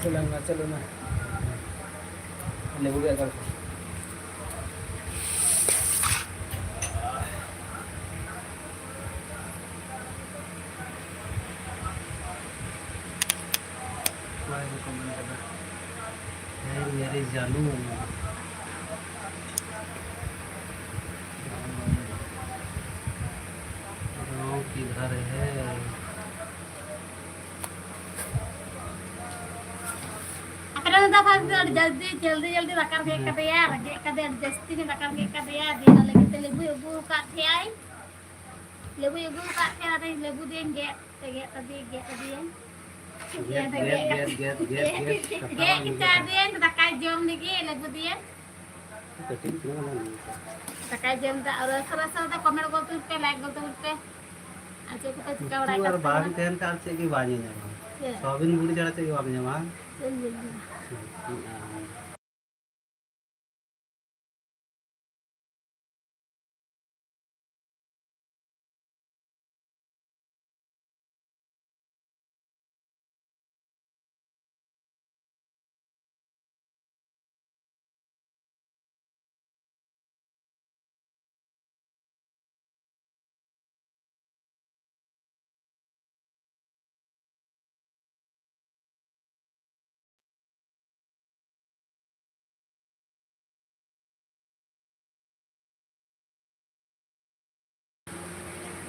ᱪᱟᱞᱟᱣ ᱮᱱᱟ, ᱪᱟᱞᱟᱣ ᱮᱱᱟ᱾ ᱞᱮᱵᱩ ᱜᱮᱫ ᱟᱠᱟᱫ ᱠᱚ᱾ ᱚᱠᱚᱭ ᱠᱚ ᱢᱮᱱ ᱠᱟᱫᱟ? ᱦᱮᱸ, ᱢᱮᱨᱮ ᱡᱟᱱᱩ᱾ ᱜᱟᱸᱣ ᱠᱤᱫᱷᱟᱨ ᱦᱮ? ᱟᱯᱮ ᱨᱮᱱ ᱫᱚ ᱵᱟᱠᱷᱟᱱ ᱫᱚ ᱟᱹᱰᱤ ᱡᱚᱞᱫᱤ, ᱡᱚᱞᱫᱤ, ᱡᱚᱞᱫᱤ ᱫᱟᱠᱟ ᱨᱮᱜᱮᱡ ᱦᱮᱸ᱾ ᱠᱟᱫᱮᱭᱟ, ᱨᱮᱸᱜᱮᱡ ᱠᱟᱫᱮᱭᱟ, ᱟᱹᱰᱤ ᱡᱟᱹᱥᱛᱤ ᱜᱮ ᱫᱟᱠᱟ ᱨᱮᱸᱜᱮᱡ ᱠᱟᱫᱮᱭᱟ᱾ ᱫᱤᱭᱮ ᱚᱱᱟ ᱞᱟᱹᱜᱤᱫ ᱛᱮ ᱞᱮᱵᱩᱭ ᱟᱹᱜᱩ ᱟᱠᱟᱫ ᱛᱟᱦᱮᱸᱜᱼᱟᱭ᱾ ᱞᱮᱵᱩᱭ ᱟᱹᱜᱩ ᱟᱠᱟᱫ ᱛᱟᱦᱮᱸᱜᱼᱟ, ᱟᱫᱚ ᱞᱮᱵᱩ ᱫᱤᱭᱮᱧ ᱜᱮᱫ, ᱜᱮᱫ ᱠᱟᱫᱮᱭᱟᱹᱧ, ᱜᱮᱫ ᱠᱟᱫᱮᱭᱟᱹᱧ᱾ ᱜᱮᱫ, ᱜᱮᱫ, ᱜᱮᱫ, ᱜᱮᱫ, ᱜᱮᱫ, ᱜᱮᱫ, ᱜᱮᱫ ᱠᱟᱛᱮ ᱜᱮᱫ ᱟᱨᱟᱢ ᱦᱚᱪᱚ ᱜᱮᱫ᱾ ᱫᱟᱠᱟᱭ ᱡᱚᱢ ᱞᱟᱹᱜᱤᱫ ᱞᱮᱵᱩ ᱫᱤᱭᱮ᱾ ᱠᱟᱹᱴᱤᱡ ᱪᱩᱞᱩᱝ ᱦᱟᱱᱟ ᱱᱤᱭᱟᱹ᱾ ᱫᱟᱠᱟᱭ ᱡᱚᱢ ᱫᱟ, ᱟᱨ ᱥᱟᱨᱟ ᱥᱟᱨᱟ ᱫᱚ comment ᱜᱚᱞ ᱛᱟᱵᱚᱱ ᱯᱮ, like ᱜᱚᱞ ᱛᱟᱵᱚᱱ ᱯᱮ᱾ ᱟᱨ ᱪᱮᱫ ᱠᱚᱯᱮ ᱪᱤᱠᱟ ᱵᱟᱲᱟᱭᱮᱫ ᱩᱛᱩ ᱟᱨ ᱠᱟᱱ ᱵᱟᱝ ᱛᱟᱵᱚᱱᱟ? ᱛᱟᱦᱮᱱ ᱠᱷᱟᱱ ᱪᱮᱫ ᱜᱮ ᱵᱟᱝ ᱧᱮᱧᱟᱢᱟ᱾ ᱪᱮᱫ? ᱥᱚᱣᱟᱵᱤᱱ ᱵᱩᱲᱤ ᱪᱷᱟᱲᱟ ᱪᱮᱫ ᱜᱮ ᱵᱟᱝ ᱧᱟᱢᱟ᱾ ᱪᱮᱫ ᱮᱢ ᱧᱮᱧᱟᱢᱟ? ᱦᱩᱸ, ᱦᱩᱸ, ᱦᱩᱸ᱾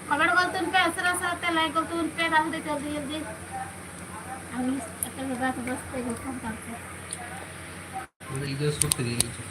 Comment ᱜᱚᱞ ᱛᱟᱵᱚᱱ ᱯᱮ, ᱩᱥᱟᱹᱨᱟ ᱩᱥᱟᱹᱨᱟ ᱛᱮ like ᱜᱚᱞ ᱛᱟᱵᱚᱱ ᱯᱮ, ᱛᱟᱦᱞᱮ ᱡᱚᱞᱫᱤ ᱡᱚᱞᱫᱤ᱾ ᱟᱨ ᱢᱤᱥ ᱮᱯᱮᱢ ᱵᱮᱵᱟᱨ ᱠᱚ ᱵᱮᱥ ᱛᱮ ᱜᱚᱞᱯᱷᱚᱱ ᱛᱟᱵᱚᱱ ᱯᱮ᱾ ᱚᱱᱟ ᱤᱭᱟᱹ ᱥᱩᱨ ᱛᱮᱜᱮ, ᱤᱭᱟᱹ ᱥᱩᱨ᱾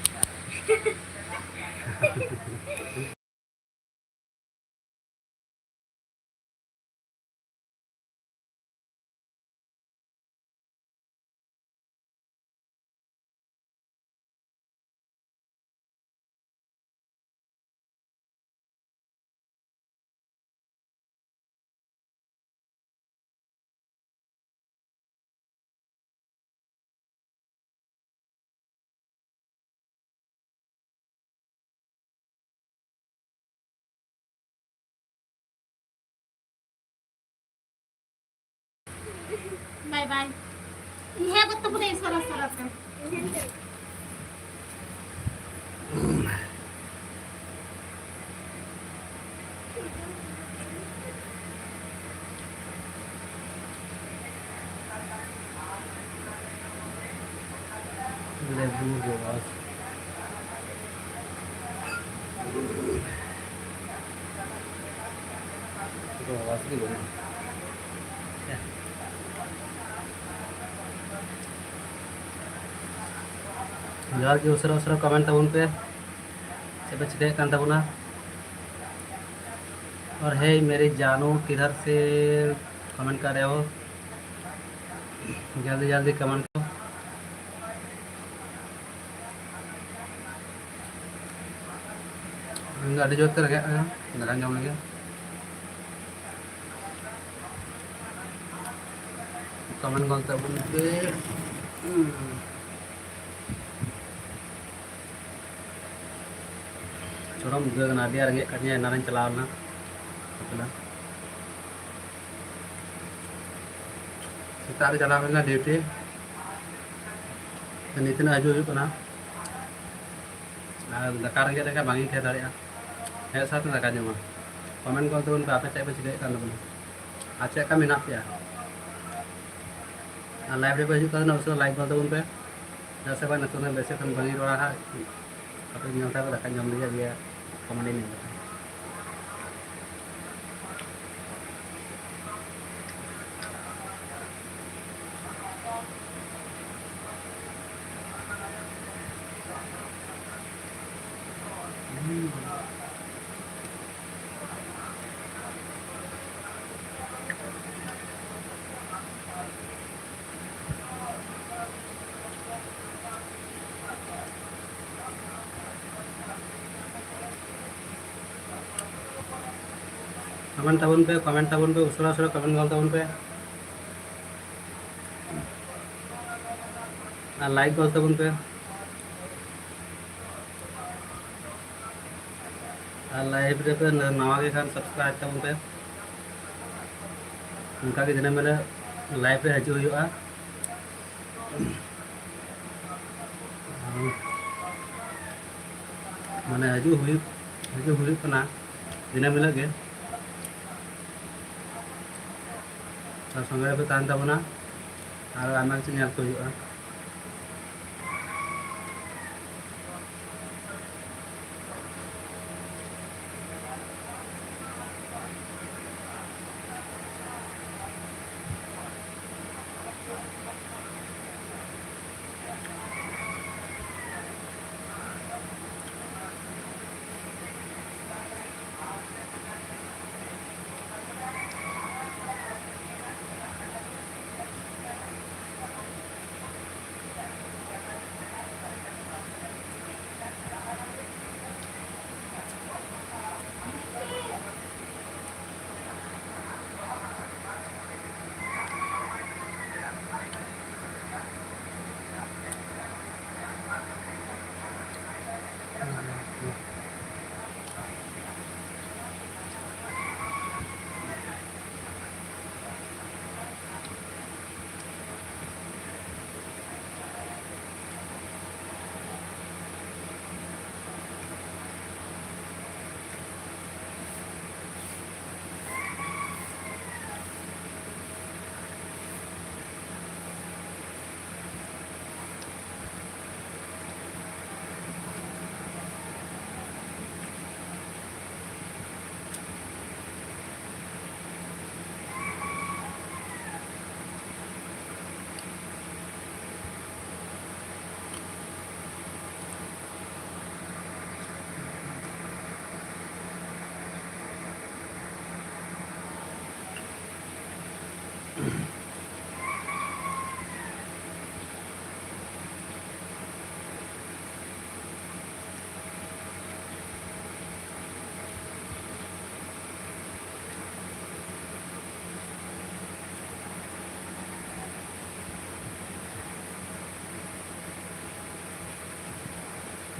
Bye bye. ᱦᱮᱸ, ᱵᱚᱛᱚ ᱵᱚᱞᱮ ᱥᱚᱨᱟ ᱥᱚᱨᱟ ᱛᱮ᱾ ᱞᱮᱵᱩ ᱨᱚᱥ᱾ ᱨᱚᱥ ᱜᱮ ᱵᱟᱹᱱᱩᱜᱼᱟ᱾ ᱡᱚᱦᱟᱨ ᱜᱮ, ᱩᱥᱟᱹᱨᱟ ᱩᱥᱟᱹᱨᱟ comment ᱛᱟᱵᱚᱱ ᱯᱮ᱾ ᱪᱮᱫ ᱯᱮ ᱪᱤᱠᱟᱹᱭᱮᱫ ᱠᱟᱱ ᱛᱟᱵᱚᱱᱟ? और हे मेरे जानू, किधर से comment कर रहे हो? जल्दी जल्दी comment करो। ᱤᱧ ᱫᱚ ᱟᱹᱰᱤ ᱡᱳᱨ ᱛᱮ ᱨᱮᱸᱜᱮᱡ ᱠᱟᱱᱟ, ᱫᱟᱠᱟᱧ ᱡᱚᱢ ᱞᱮᱜᱮ᱾ comment ᱜᱚᱞ ᱛᱟᱵᱚᱱ ᱯᱮ᱾ ᱪᱚᱨᱚᱢ ᱵᱩᱡᱷᱟᱹᱣ ᱠᱟᱱᱟ, ᱟᱹᱰᱤ ᱟᱸᱴ ᱨᱮᱸᱜᱮᱡ ᱠᱟᱫᱤᱧᱟ, ᱮᱱᱟᱱ ᱨᱤᱧ ᱪᱟᱞᱟᱣ ᱞᱮᱱᱟ᱾ ᱥᱮᱛᱟᱜ ᱨᱮ ᱪᱟᱞᱟᱣ ᱦᱩᱭ ᱞᱮᱱᱟ duty, ᱱᱤᱛ ᱱᱟᱜ ᱦᱤᱡᱩᱜ ᱦᱩᱭᱩᱜ ᱠᱟᱱᱟ᱾ ᱟᱨ ᱫᱟᱠᱟ ᱨᱮᱸᱜᱮᱡ ᱞᱮᱠᱷᱟᱱ ᱵᱟᱝ ᱤᱧ ᱛᱟᱦᱮᱸ ᱫᱟᱲᱮᱭᱟᱜᱼᱟ᱾ ᱦᱮᱡ ᱥᱟᱶᱛᱮ ᱫᱟᱠᱟ ᱡᱚᱢᱟ᱾ comment ᱜᱚᱞ ᱛᱟᱵᱚᱱ ᱯᱮ, ᱟᱯᱮ ᱪᱮᱫ ᱯᱮ ᱪᱤᱠᱟᱹᱭᱮᱫ ᱠᱟᱱ ᱛᱟᱵᱚᱱᱟ ᱟᱨ ᱪᱮᱫ ᱞᱮᱠᱟ ᱢᱮᱱᱟᱜ ᱯᱮᱭᱟ? ᱟᱨ live ᱨᱮᱯᱮ ᱦᱤᱡᱩᱜ ᱠᱟᱱᱟ, ᱩᱥᱟᱹᱨᱟ like ᱜᱚᱞ ᱛᱟᱵᱚᱱ ᱯᱮ᱾ ᱪᱮᱫᱟᱜ ᱥᱮ ᱵᱟᱝ, ᱱᱤᱛᱚᱜ ᱫᱚ ᱵᱮᱥᱤ ᱠᱷᱚᱱ ᱵᱟᱹᱧ ᱨᱚᱲᱟ ᱦᱟᱸᱜ, ᱟᱯᱮ ᱧᱮᱞ ᱛᱟᱯᱮ ᱫᱟᱠᱟ ᱡᱚᱢ ᱞᱟᱹᱜᱤᱫ ᱜᱮ comment ᱤᱧ ᱧᱮᱞ ᱞᱮᱫᱟ᱾ comment ᱛᱟᱵᱚᱱ ᱯᱮ, comment ᱛᱟᱵᱚᱱ ᱯᱮ, ᱩᱥᱟᱹᱨᱟ ᱩᱥᱟᱹᱨᱟ comment ᱜᱚᱞ ᱛᱟᱵᱚᱱ ᱯᱮ᱾ ᱟᱨ like ᱜᱚᱞ ᱛᱟᱵᱚᱱ ᱯᱮ᱾ ᱟᱨ live ᱨᱮᱯᱮ ᱱᱟᱣᱟ ᱜᱮ ᱠᱷᱟᱱ subscribe ᱛᱟᱵᱚᱱ ᱯᱮ᱾ ᱚᱱᱠᱟ ᱜᱮ ᱫᱤᱱᱟᱹᱢ ᱦᱤᱞᱳᱜ live ᱨᱮ ᱦᱤᱡᱩᱜ ᱦᱩᱭᱩᱜᱼᱟ᱾ ᱢᱟᱱᱮ ᱦᱤᱡᱩᱜ ᱦᱩᱭᱩᱜ, ᱦᱤᱡᱩᱜ ᱦᱩᱭᱩᱜ ᱠᱟᱱᱟ ᱫᱤᱱᱟᱹᱢ ᱦᱤᱞᱳᱜ ᱜᱮ᱾ ᱟᱨ ᱥᱚᱸᱜᱮ ᱨᱮᱯᱮ ᱛᱟᱦᱮᱱ ᱛᱟᱵᱚᱱᱟ, ᱟᱨ ᱟᱭᱢᱟ ᱠᱤᱪᱷᱩ ᱧᱮᱞ ᱠᱚ ᱦᱩᱭᱩᱜᱼᱟ᱾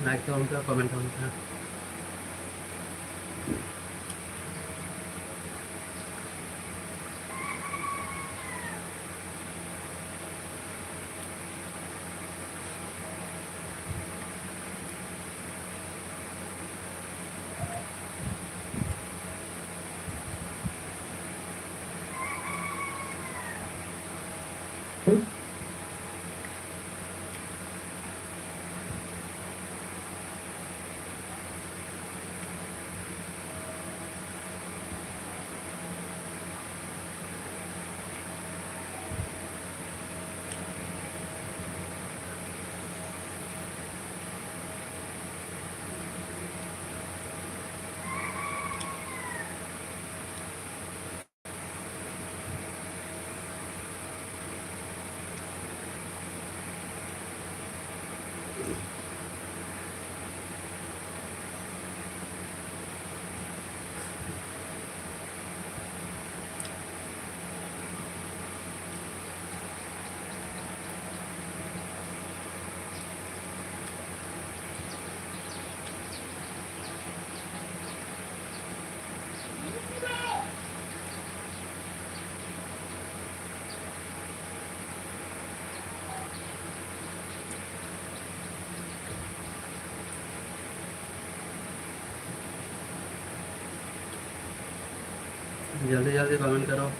Like ᱛᱟᱵᱚᱱ ᱯᱮ, comment ᱛᱟᱵᱚᱱ ᱯᱮ᱾ जल्दी जल्दी कमेंट करो।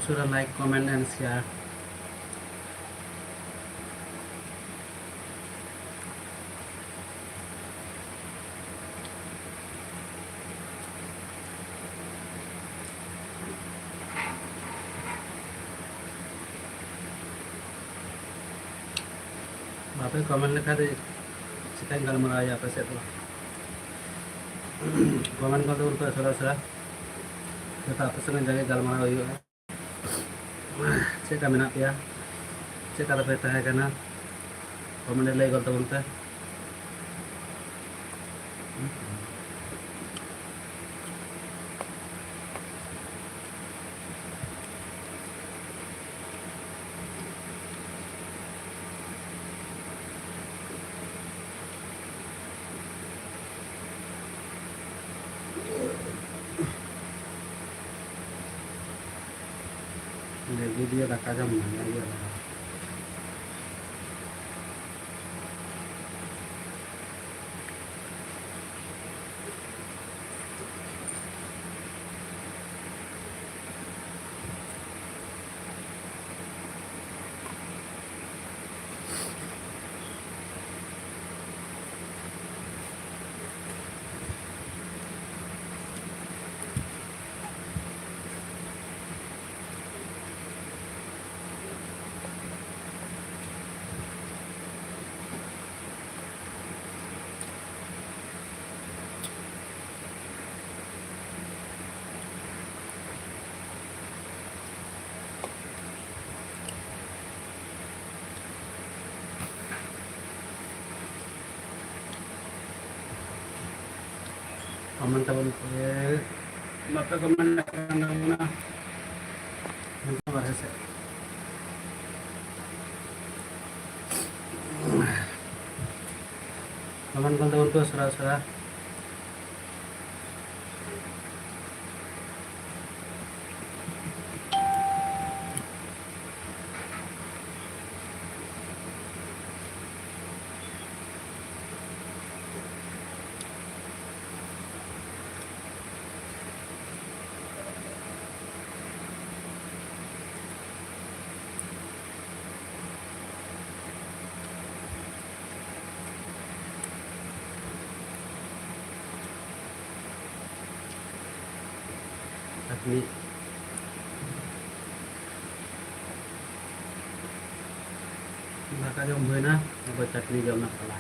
ᱩᱥᱟᱹᱨᱟ like, comment and share. ᱵᱟᱯᱮ comment ᱞᱮᱠᱷᱟᱱ ᱫᱚ ᱪᱤᱠᱟᱹᱧ ᱜᱟᱞᱢᱟᱨᱟᱣᱟ ᱟᱯᱮ ᱥᱮᱫ ᱫᱚ? Comment ᱠᱚ ᱛᱟᱵᱚᱱ ᱯᱮ ᱩᱥᱟᱹᱨᱟ ᱩᱥᱟᱹᱨᱟ, ᱡᱚᱛᱚ ᱟᱯᱮ ᱥᱚᱸᱜᱮ ᱡᱟᱜᱮ ᱜᱟᱞᱢᱟᱨᱟᱣ ᱦᱩᱭᱩᱜᱼᱟ᱾ ᱪᱮᱫ ᱞᱮᱠᱟ ᱢᱮᱱᱟᱜ ᱯᱮᱭᱟ? ᱪᱮᱫ ᱞᱮᱠᱟ ᱨᱮᱯᱮ ᱛᱟᱦᱮᱸ ᱠᱟᱱᱟ? Comment ᱨᱮ ᱞᱟᱹᱭ ᱜᱚᱫ ᱛᱟᱵᱚᱱ ᱯᱮ᱾ ᱤᱭᱟᱹ ᱫᱟᱠᱟ ᱡᱚᱢ ᱢᱮ, ᱤᱭᱟᱹ ᱫᱟᱠᱟ᱾ ᱠᱚᱢᱮᱱᱴ ᱛᱟᱵᱚᱱ ᱯᱮ, ᱵᱟᱯᱮ ᱠᱚᱢᱮᱱᱴ ᱞᱮᱠᱷᱟᱱ ᱫᱚ ᱚᱱᱟ ᱵᱟᱨᱦᱮ ᱥᱮᱫ᱾ ᱠᱚᱢᱮᱱᱴ ᱠᱚ ᱛᱟᱵᱚᱱ ᱯᱮ ᱩᱥᱟᱹᱨᱟ ᱩᱥᱟᱹᱨᱟ᱾ ᱪᱟᱴᱱᱤ᱾ ᱫᱟᱠᱟ ᱡᱚᱢ ᱦᱩᱭᱱᱟ, ᱟᱫᱚ ᱪᱟᱴᱱᱤ ᱡᱚᱢ ᱨᱮᱱᱟᱜ ᱯᱟᱞᱟ᱾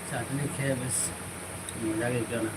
ᱪᱟᱴᱱᱤ ᱠᱷᱟᱭᱟ ᱵᱮᱥ ᱢᱚᱡᱟ ᱜᱮ ᱟᱹᱭᱠᱟᱹᱣ ᱮᱱᱟ᱾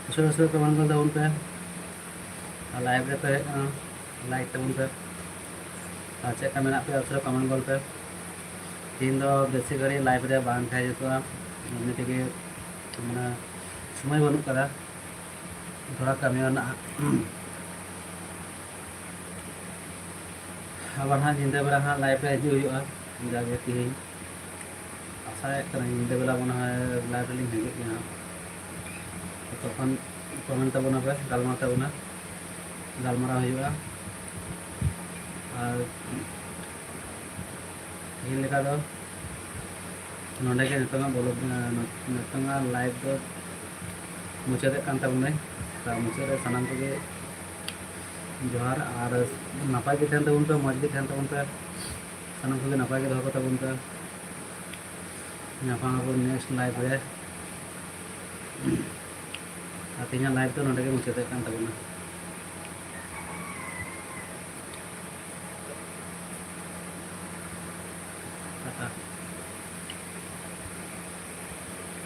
ᱩᱥᱟᱹᱨᱟ ᱩᱥᱟᱹᱨᱟ ᱠᱚᱢᱮᱱᱴ ᱜᱚᱫ ᱛᱟᱵᱚᱱ ᱯᱮ᱾ ᱟᱨ ᱞᱟᱭᱤᱵᱷ ᱨᱮᱯᱮ ᱦᱮᱡ ᱟᱠᱟᱱᱟ, ᱞᱟᱭᱤᱠ ᱛᱟᱵᱚᱱ ᱯᱮ᱾ ᱟᱨ ᱪᱮᱫ ᱞᱮᱠᱟ ᱢᱮᱱᱟᱜ ᱯᱮᱭᱟ, ᱩᱥᱟᱹᱨᱟ ᱠᱚᱢᱮᱱᱴ ᱜᱚᱫ ᱯᱮ᱾ ᱛᱮᱦᱮᱧ ᱫᱚ ᱵᱮᱥᱤ ᱜᱷᱟᱹᱲᱤᱡ ᱞᱟᱭᱤᱵᱷ ᱨᱮ ᱵᱟᱝ ᱛᱟᱦᱮᱸ ᱡᱩᱛᱩᱜᱼᱟ, ᱮᱢᱱᱤ ᱛᱮᱜᱮ ᱢᱟᱱᱮ ᱥᱚᱢᱚᱭ ᱵᱟᱹᱱᱩᱜ ᱠᱟᱫᱟ, ᱛᱷᱚᱲᱟ ᱠᱟᱹᱢᱤ ᱢᱮᱱᱟᱜᱼᱟ᱾ ᱟᱵᱟᱨ ᱦᱟᱸᱜ ᱧᱤᱫᱟᱹ ᱵᱮᱲᱟ ᱦᱟᱸᱜ ᱞᱟᱭᱤᱵᱷ ᱨᱮ ᱦᱤᱡᱩᱜ ᱦᱩᱭᱩᱜᱼᱟ, ᱡᱟᱜᱮ ᱛᱮᱦᱮᱧ ᱟᱥᱟᱭᱮᱫ ᱠᱟᱹᱱᱟᱹᱧ ᱧᱤᱫᱟᱹ ᱵᱮᱲᱟ ᱢᱚᱱᱮ ᱦᱚᱭ ᱞᱟᱭᱤᱵᱷ ᱨᱮᱞᱤᱧ ᱦᱤᱡᱩᱜ ᱜᱮᱭᱟ ᱦᱟᱸᱜ᱾ ᱛᱚᱠᱷᱚᱱ ᱠᱚᱢᱮᱱᱴ ᱛᱟᱵᱚᱱᱟ ᱯᱮ, ᱜᱟᱞᱢᱟᱨᱟᱣ ᱛᱟᱵᱚᱱᱟ, ᱜᱟᱞᱢᱟᱨᱟᱣ ᱦᱩᱭᱩᱜᱼᱟ᱾ ᱟᱨ ᱛᱮᱦᱮᱧ ᱞᱮᱠᱟ ᱫᱚ ᱱᱚᱰᱮ ᱜᱮ ᱱᱤᱛᱚᱝᱟᱜ ᱵᱚᱞᱚ, ᱱᱤᱛᱚᱝᱟᱜ ᱞᱟᱭᱤᱵᱷ ᱫᱚ ᱢᱩᱪᱟᱹᱫᱮᱫ ᱠᱟᱱ ᱛᱟᱵᱚᱱᱟᱹᱧ᱾ ᱛᱚ ᱢᱩᱪᱟᱹᱫ ᱨᱮ ᱥᱟᱱᱟᱢ ᱠᱚᱜᱮ ᱡᱚᱦᱟᱨ, ᱟᱨ ᱱᱟᱯᱟᱭ ᱜᱮ ᱛᱟᱦᱮᱱ ᱛᱟᱵᱚᱱ ᱯᱮ, ᱢᱚᱡᱽ ᱜᱮ ᱛᱟᱦᱮᱱ ᱛᱟᱵᱚᱱ ᱯᱮ, ᱥᱟᱱᱟᱢ ᱠᱚᱜᱮ ᱱᱟᱯᱟᱭ ᱜᱮ ᱫᱚᱦᱚ ᱠᱚ ᱛᱟᱵᱚᱱ ᱯᱮ᱾ ᱧᱟᱯᱟᱢ ᱟᱵᱚᱱ ᱱᱮᱠᱥᱴ ᱞᱟᱭᱤᱵᱷ ᱨᱮ᱾ ᱟᱨ ᱛᱮᱦᱮᱧᱟᱜ ᱞᱟᱭᱤᱵᱷ ᱫᱚ ᱱᱚᱰᱮ ᱜᱮ ᱢᱩᱪᱟᱹᱫᱚᱜ ᱠᱟᱱ ᱛᱟᱵᱚᱱᱟ᱾ ᱠᱟᱛᱷᱟ᱾